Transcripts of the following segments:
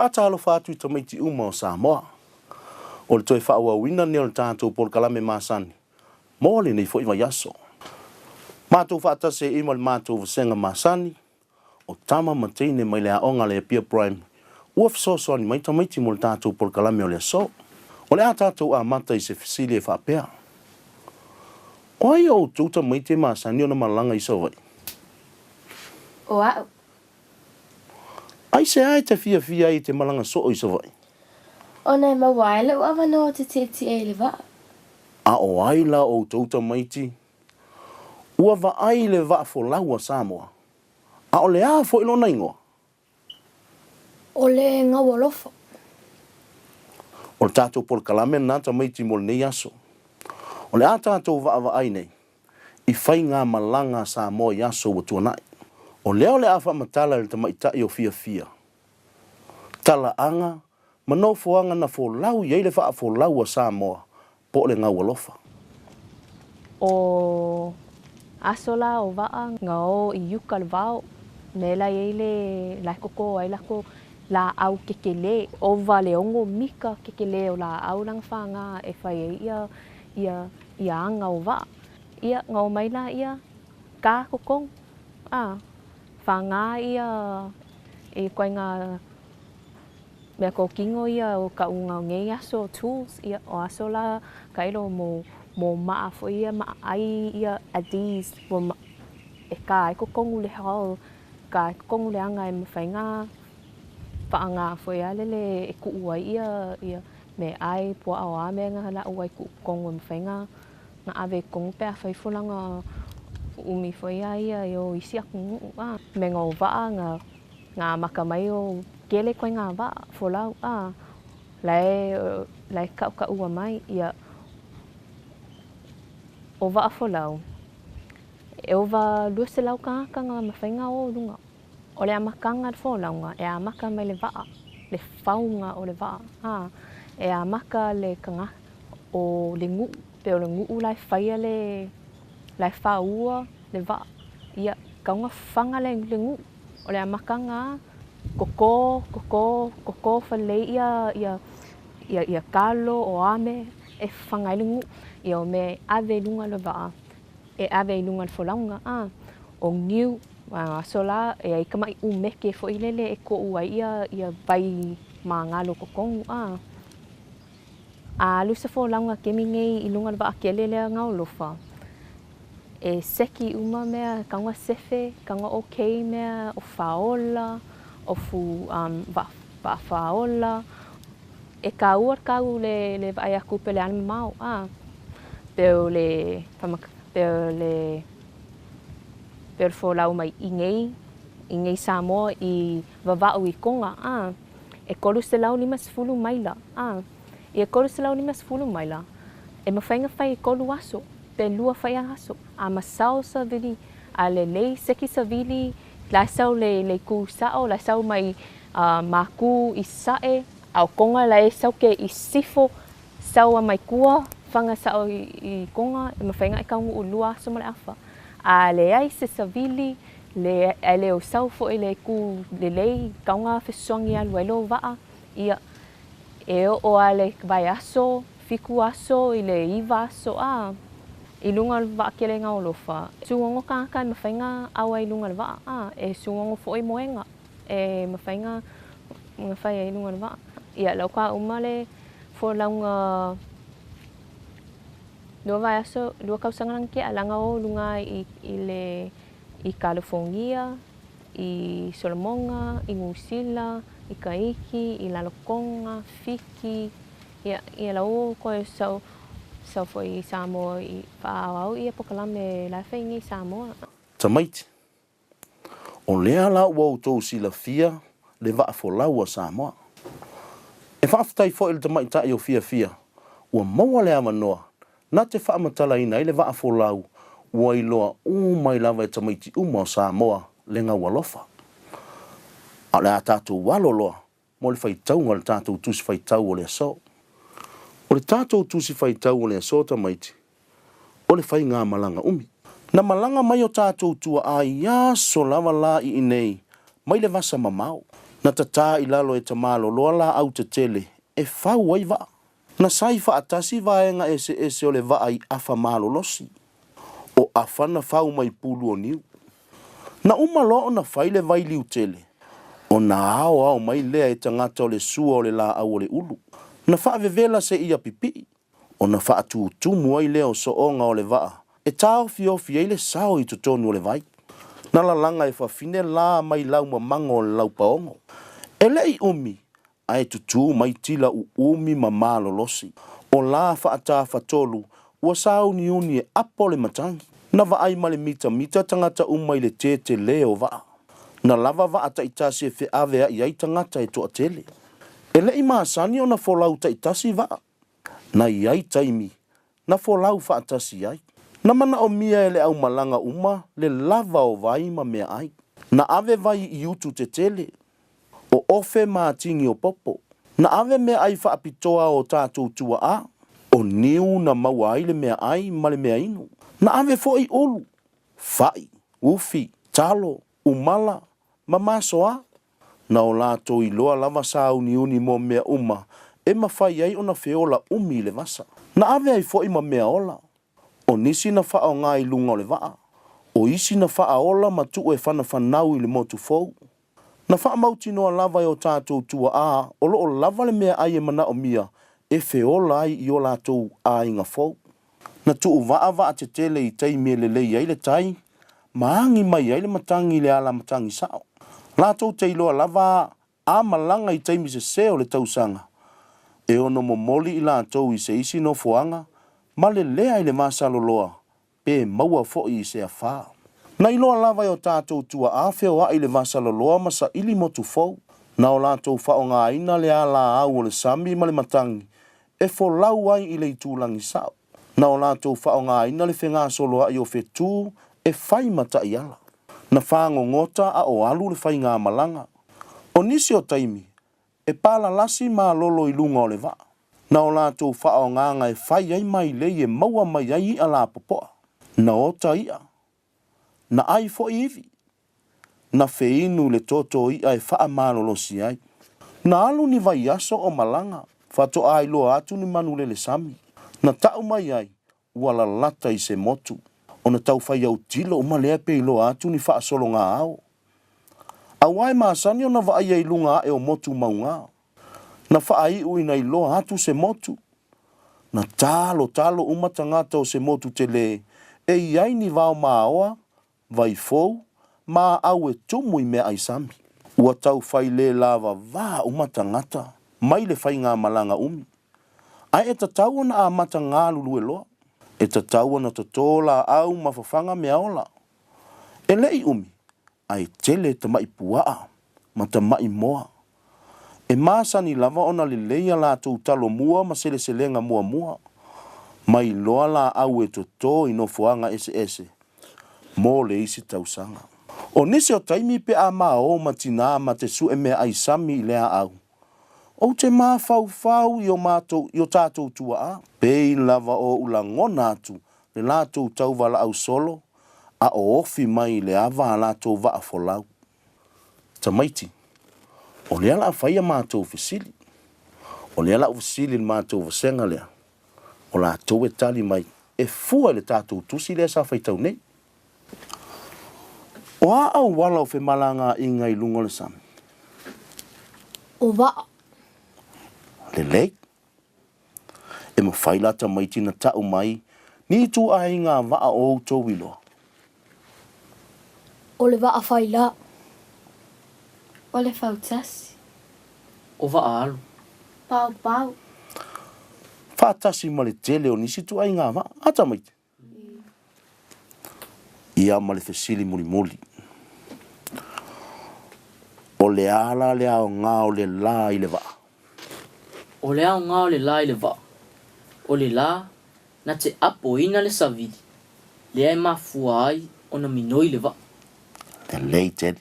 faatalofa atu i tamaiti uma o Samoa. O le toe faaauauina lenei o le tatou polokalame masani mo lenei foi vaiaso. Matou faatasi ai ma le matou vasega masani o tama ma teine mai le aoga a le Apia Primary ua fesoasoani mai tamaiti mo le tatou polokalame o le aso. O le a tatou amata i se fesili e faapea, O ai o outou tamaiti e masani ona malaga i Savaii? O a'u. Aisea e te fiafia ai e te malaga soo i Savaii? Ona e maua ai lo'u avanoa ou te tietie i le vaa. A o ai la outou tamaiti ua vaai i le vaa folau a Samoa? A o le a foi lona igoa? O le Gaualofa. O le tatou polokalame lena tamaiti mo lenei aso. O le a tatou vaavaai nei i faigamalaga a Samoa i aso ua tuanai. O lea o le a faamatala e le tamaitai o Fiafia talaaga ma nofoaga na folau i ai le faafolau a Samoa po o le Gaualofa. O aso la o vaa nga o i uka le vao, me la i ai le lae koko ai lako laau kekele, ova le 6 mika kekele o laau la nga whanga e whai ai ia, ia, ia anga o vaa. Ia, nga o mai la ia, ka kokong, a, whanga ia e koe nga mea kokino ia o ka unga o nei aso tools, ia, o aso la kailo mo, mo maa fo ia, maa ai ia adis, mo ma, e ka ai kokongu le hao, ka ai kokongu le anga e mawhai ngā whaanga fo ia lele e kuu ai ia, ia me ai pua o a mea ngā la uai kuu kongu e mawhai ngā, ngā ave kongu pe a whai fulanga umi fo ia ia i o isi aku nguu, a. Me ngā waa ngā, ngā maka mai o kele koe ngā waa, folau, a. Lae, lae kau ka ua mai, ia o waa folau. E ova lua se lau ka ngā mawhai ngā o lunga. O le amakanga le folaunga, e amaka mai le waa, le faunga o le waa, a. E amaka le kanga o le nguu, pe o le nguu lai whaia le, lai whaua le waa. Ia, kaunga whanga le, le nguu. O le amakanga, koko, koko, koko whalei ia, ia, ia, ia kalo o ame, e whanga i le nguu. Ia o me ave lunga le waa, e ave i lunga le folaunga, a. O niu, a aso la, e ai ka mai umeke fo i lele e ko ua ia, ia vai mā ngalo kokongu, a. A alu sa folaunga kemi nei i lunga le waa kele lea ngau lofa. E seki uma mea kaunga sefe, kaunga okay mea o whaola, o fu wa, wa whaola. E ka ua kau le, le vai aku pele ane mau, a. Peo le, whamaka, peo le, peo le folau mai i nei, i nei Samoa i vavau i Konga, a. E 350 maila, a. I e 350 maila, e mawhainga whai e kolu aso, pe lua whai aso, a masao sa vili, a le lei seki sa vili, lai sau le, le ku sao, lai sau mai māku i sae, a o Konga lai sau ke i sifo, sau a mai kua, whanga sao i, i Konga, e mawhainga e kaungu u lua aso ma le awha. A le ai se savili, le, a le o sau fo i le ku le lei, kaunga fesoangi alu ai lo waa, ia, e o o ale vai aso, fiku aso, i le iwa aso, a. I lunga le waa kele ngā olofa. Suongo ka kai mawhainga awa i lunga le waa, a. E suongo fo i moenga, e mawhainga ngā whai i lunga le waa. Ia, lau ka uma le fo launga lua vai aso, lua kausangalang ke alanga o lunga i, i le i California, i Solomonga, i Ngusila, i Kaiki, i Lalokonga, Fiki, ia, ia lau koe sau, sau fo i Samoa i whaau ia pokalame lai whai ngi Samoa. Tamaiti, o lea la ua outou silafia le vaa folau a Samoa. E faafetai foi i le tamaitai o Fiafia ua maua le avanoa na te faamatalaina ai le vaa folau ua iloa uma ai lava e tamaiti uma o Samoa le Gaualofa. A o le a tatou alo loa mo le faitauga o le tatou tusi faitau o le aso. O le tatou tusi faitau o le aso tamaiti, o le faigamalaga umi. Na malaga mai o tatou tuaa i aso lava la i inei mai le vasa mamao. Na tatā i lalo e Tamaloloa laau tetele e fau ai vaa. Na sai faatasi vaega eseese o le vaa i afa malolosi. O afa na fau mai pulu o niu. Na uma loa ona fai le vailiu tele, ona aoao mai lea e tagata o le sua o le laau o le ulu. Na faavevela seia pipii, ona faatutumu ai lea o sooga o le vaa e taofiofi ai le sao i totonu o le vai. Na lalaga e fafine la mai laumamago o le laupaogo. E le i umi ae tutū mai tila uumi ma malolosi. O la faatafatolu ua sauniuni e apo le matagi. Na vaai ma le mitamita tagata uma i le tētelē o vaa. Na lava vaa taitasi e feaveai ai tagata e toatele. E le i masani ona folau taitasi vaa. Na i ai taimi na folau faatasi ai. Na manaomia e le aumalaga uma le lava o vai ma meaai. Na ave vai i utu tetele, o ofe ma atigi o popo. Na ave meaai faapitoa a o tatou tuaa, o niu na maua ai le meaai ma le meainu. Na ave foi ulu, fai, ufi, talo, umala, ma masoa. Na o latou iloa lava sauniuni mo mea uma e mafai ai ona feola umi i le vasa. Na ave ai foi ma mea ola. O nisi na faaaoga i luga o le vaa, o isi na faaola ma tuu e fanafanau i le motu fou. Na faamautinoa lava e o tatou tuaa o lo o lava le meaai e manaomia e feola ai i o latou aiga fou. Na tuu vaa vaatetele i taimi e lelei ai le tai ma agi mai ai le matagi i le ala matagi sao. Latou te iloa lava a malaga i taimi sesē o le tausaga, e ono momoli i latou i se isi nofoaga ma lelea i le vasaloloa pe maua foi i se afā. Na iloa lava e o tatou tuaa feoai i le vasaloloa ma saili motu fou. Na o latou faaaogaina le alaau o le sami ma le matagi e folau ai i le itulagi sao. Na o latou faaaogaina le fegasoloai o fetu e fai ma taiala. Na fagogota a o alu le faigamalaga. O nisi o taimi, e palalasi malolo i luga o le vaa. Na o latou faaaogaga e fai ai mailei e maua mai ai i'a lapopoa. Na ota i'a. Na ai foi ivi. Na feinu le toto i'a e faamalolosi ai. Na alu ni vaiaso o malaga, faatoa iloa atu ni manulele sami. Na tau mai ai, ua lalata i se motu. Ona tau fai autilo uma lea pe iloa atu ni faasologa ao. Aua e masani ona vaaia i luga ae o motu mauga. Na faaiu ina iloa atu se motu. Na talotalo uma tagata o se motu telē e i ai ni vao maoa, vai fou, ma aau e tumu i meaai sami. Ua tau fai le lava vā uma tagata mai le faigamalaga umi. Ae e tatau ona amata galulue loa. E tatau ona totō laau ma fafaga meaola. E le i umi, ae tele tamaʻi puaa ma tamaʻi moa. E masani lava ona lelei a latou talomua ma seleselega muamua, mai loa laau e totō i nofoaga eseese mo le isi tausaga. O nisi o taimi pe a maō ma tinā ma te sue meaai sami i le aau, ou te mafaufau i o matou, i o tatou tuaa. Pei lava oʻu lagona atu le latou tauvalaau solo a o ofi mai i le ava a latou vaa folau. Tamaiti, o lea la a fai a matou fesili. O lea la u fesili i le matou vasega lea, o latou e tali mai e fua i le tatou tusi lea sa faitau nei. O a auala o femalagaaiga i luga o le sami? O vaa. Lelei. E mafai la tamaiti na tau mai ni ituaiga vaa o outou iloa? O le vaa faila. O le fautasi. O vaa alu. Paopao. Faatasi ma le tele o nisi ituaiga vaa, a tamaiti? Ia ma le fesili mulimuli. O le a la le aoga o le la i le vaa? O le aoga o le la i le vaa, o le la na te apoina le savili lea e mafua ai ona minoi le vaa. Lelei tele.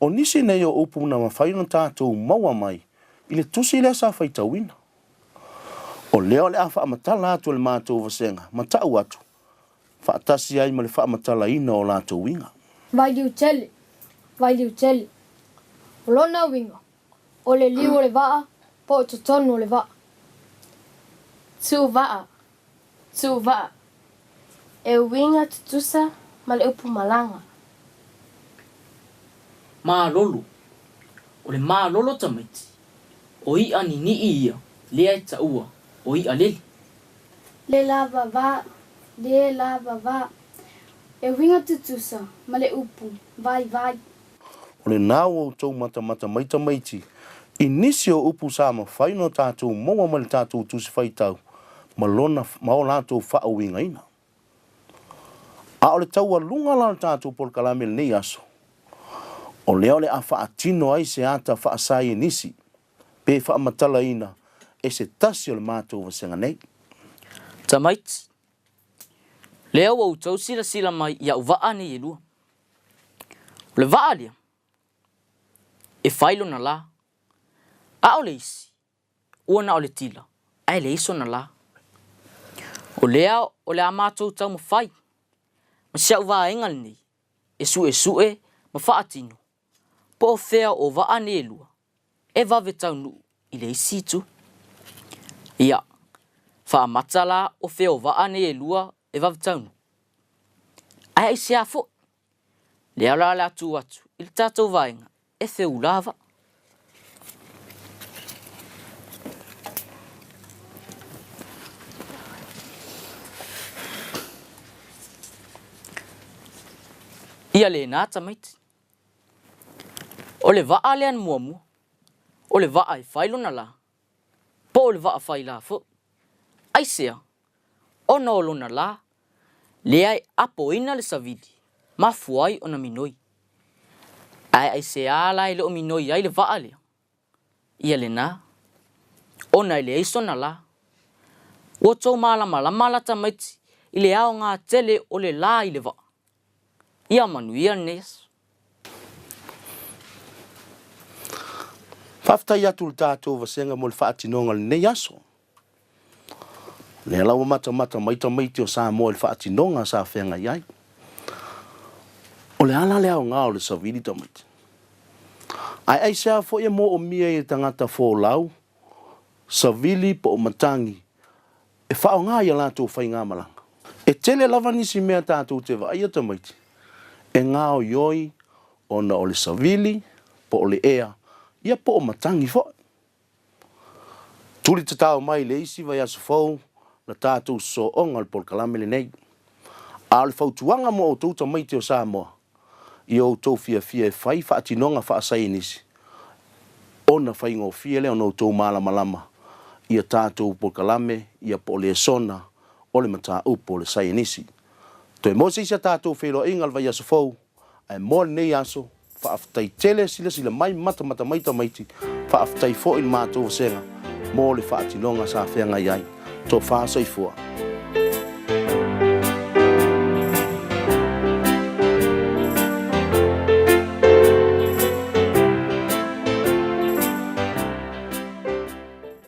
O nisi nei o upu na mafai ona tatou maua mai i le tusi lea sa faitauina. O lea o le a faamatala atu e le matou vasega ma tau atu, faatasi ai ma le faamatalaina o latou uiga. Vailiu tele, vailiu tele. O lona uiga. O le liu o le vaa po o totonu o le vaa. Tuuvaa, tuuvaa. E uiga tutusa ma le upu malaga. Malolo. O le malolo tamaiti, o i'a nini'i ia lea e ta'ua o i'a lele. Le lava va, le lava va. E uiga tutusa ma le upu vaivai. O lena ua outou matamata mai tamaiti i nisi o upu sa mafai ona tatou maua mai le tatou Tusi Faitau ma lona ma o latou faauigaina. A o le taualuga la o le tatou polokalame i lenei aso, o lea o le a faatino ai se ata faasaienisi pe faamatalaina e se tasi o le matou vasega nei. Tamaiti, Lea ua outou silasila mai i au vaa nei e lua. O le vaa lea, e fai lona la, a o le isi, ua na o le tila, ae leai sona la. O lea o le a matou taumafai ma si au vaega lenei e suesue ma faatino po o fea o vaa nei e lua e vave taunuu i le isi itu. Ia, faamata la o fea o vaa nei e lua e vave taunuu. Ae aisea foi? Lea la o le a tuu atu i le tatou vaega e feula vaa. Ia lena tamaiti. O le vaa lea na muamua, o le vaa e fai lona la, po o le vaa fai la foi. Aisea? Ona o lona la, lea e apoina le savili, mafua ai ona minoi. Ae aisea la e le o minoi ai le vaa lea? Ia lena, ona e leai sona la. Ua tou malamalama la tamaiti i le aoga tele o le la i le vaa. Ia manuia lenei aso. Faafetai atu i le tatou vasega mo le faatinoga o lenei aso. O lea la ua matamata mai tamaiti o Samoa i le faatinoga sa feagai ai. O le a la le aoga o le savili tamaiti? Ae aisea foi e moomia ai e tagata folau, savili po o matagi e faaaoga i a latou faigamalaga? E tele lava nisi mea tatou te vaaia tamaiti e gaoioi ona o le savili po o le ea, ia po o matagi foi. Tuli tatao mai i le isi vaiaso fou la tatou sosooga o le polokalame lenei. A o le fautuaga mo outou tamaiti o Samoa, ia outou fiafia e fai faatinoga faasaienisi ona faigofie lea ona outou malamalama i a tatou polokalame ia po o lesona o le mataupu o le saienisi. Toe maua se isi a tatou feiloaiga le vaiaso fou, ae mo lenei aso, faafetai tele silasila mai matamata mai tamaiti, faafetai foi i le matou vasega mo le faatinoga sa feagai ai. Tofa soifua.